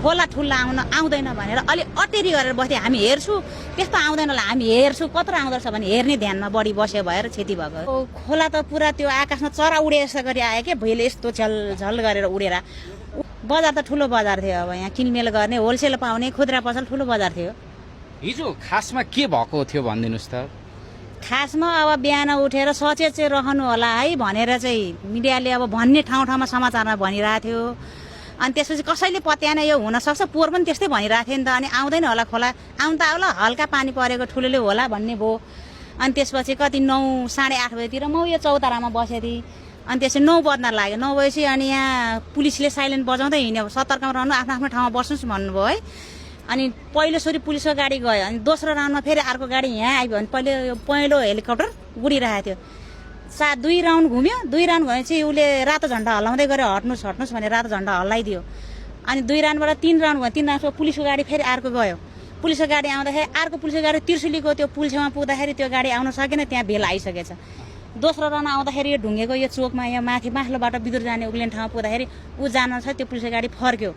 खोला ठुल्ला आउँदैन भनेर अलि अटेरी गरेर बस्थे हामी हेर्छु त्यस्तो आउँदैन होला हामी हेर्छु कत्रो आउँदछ भने हेर्ने ध्यानमा बढी बस्यो भएर क्षति भएको खोला त पुरा त्यो आकाशमा चरा उडे जस्तो गरी आयो के भैले यस्तो झल गरेर उडेर बजार त ठुलो बजार थियो अब यहाँ किनमेल गर्ने होलसेल पाउने खुद्रा पसल ठुलो बजार थियो हिजो खासमा के भएको थियो भनिदिनुस् त खासमा अब बिहान उठेर सचेत चाहिँ रहनु होला है भनेर चाहिँ मिडियाले अब भन्ने ठाउँमा समाचारमा भनिरहेको थियो अनि त्यसपछि कसैले पत्याएन यो हुनसक्छ पोहोर पनि त्यस्तै भनिरहेको थियो नि त अनि आउँदैन होला खोला आउनु त आउला हल्का पानी परेको ठुलोले होला भन्ने भयो अनि त्यसपछि कति 9 साढे 8 बजेतिर म यो चौतारामा बसेको थिएँ अनि त्यसपछि 9 बज्न लाग्यो 9 बजेपछि अनि यहाँ पुलिसले साइलेन्ट बजाउँदै हिँड्यो सतर्कमा रहनु आफ्नो आफ्नो ठाउँमा बस्नुहोस् भन्नुभयो है अनि पहिलोचोटि पुलिसको गाडी गयो अनि दोस्रो राउन्डमा फेरि अर्को गाडी यहाँ आइयो भने पहिलो हेलिकप्टर उडिरहेको थियो 2 राउन्ड घुम्यो 2 राउन्ड भएपछि उसले रातो झन्डा हल्लाउँदै गऱ्यो हट्नुहोस् भनेर रातो झन्डा हल्लाइदियो अनि 2 राउन्डबाट 3 राउन्ड भयो 3 राउन्डको पुलिसको गाडी फेरि अर्को गयो पुलिसको गाडी आउँदाखेरि अर्को पुलिसको गाडी त्रिशुलीको त्यो पुलछेउमा पुग्दाखेरि त्यो गाडी आउन सकेन त्यहाँ भेल आइसकेछ दोस्रो राउन्ड आउँदाखेरि यो ढुङ्गेको यो चोकमा यहाँ माथिल्लोबाट बिदुर जाने उक्लिने ठाउँमा पुग्दाखेरि ऊ जान छ त्यो पुलिसको गाडी फर्क्यो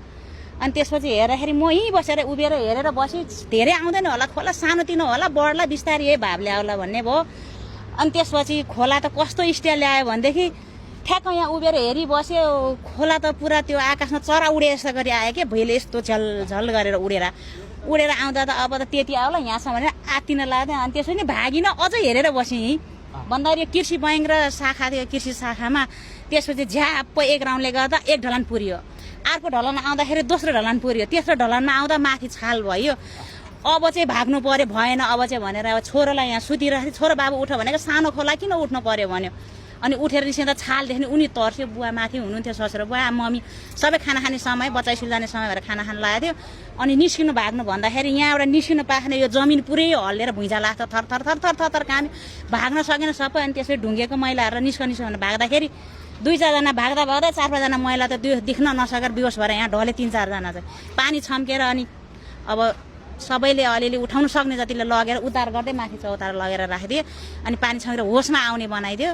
अनि त्यसपछि हेर्दाखेरि म यहीँ बसेर उभिएर हेरेर बसेँ धेरै आउँदैन होला खोला सानोतिनो होला बढ्ला बिस्तारै यही भावले आउला भन्ने भयो अनि त्यसपछि खोला त कस्तो स्टाइल ल्यायो भनेदेखि ठ्याक्क यहाँ उभिएर हेरिबस्यो खोला त पुरा त्यो आकाशमा चरा उडे जस्तो गरी आयो के भैले यस्तो झल गरेर उडेर आउँदा त अब त त्यति आउला यहाँसम्म भनेर आत्तिन लाग्यो अनि त्यसपछि भागिन अझै हेरेर बसेँ भन्दाखेरि कृषि बैङ्क र शाखा थियो कृषि शाखामा त्यसपछि झ्याप्प 1 राउन्डले गर्दा 1 ढलान पुर्यो अर्को ढलान आउँदाखेरि दोस्रो ढलान पुर्यो तेस्रो ढलानमा आउँदा माथि छाल भयो अब चाहिँ भाग्नु पर्यो भएन अब चाहिँ भनेर अब छोरोलाई यहाँ सुतिरहेको थियो छोरो बाबु उठ भनेको सानो खोला किन उठ्नु पर्यो भन्यो अनि उठेर निस्किँदा छाल देख्ने उनी तर्स्यो बुवा माथि हुनुहुन्थ्यो ससुरा बुवा मम्मी सबै खाना खाने समय बच्चा स्कुल जाने समय भएर खाना खान लागेको थियो अनि निस्किनु भाग्नु भन्दाखेरि यहाँबाट निस्किनु पाख्ने यो जमिन पुरै हल्लेर भुइँचा लाग्छ थर थर थर थर थर थर काम भाग्न सकेन सबै अनि त्यसपछि ढुङ्गेको मैलाहरू निस्क भनेर भाग्दाखेरि 2-4 जना भाग्दा 4-5 जना महिला त देख्न नसकेर बेहोस भएर यहाँ ढले 3-4 जना चाहिँ पानी छम्केर अनि अब सबैले अलिअलि उठाउन सक्ने जतिले लगेर उतार गर्दै माथि चौतारा लगेर राखिदियो अनि पानी छम्केर होसमा आउने बनाइदियो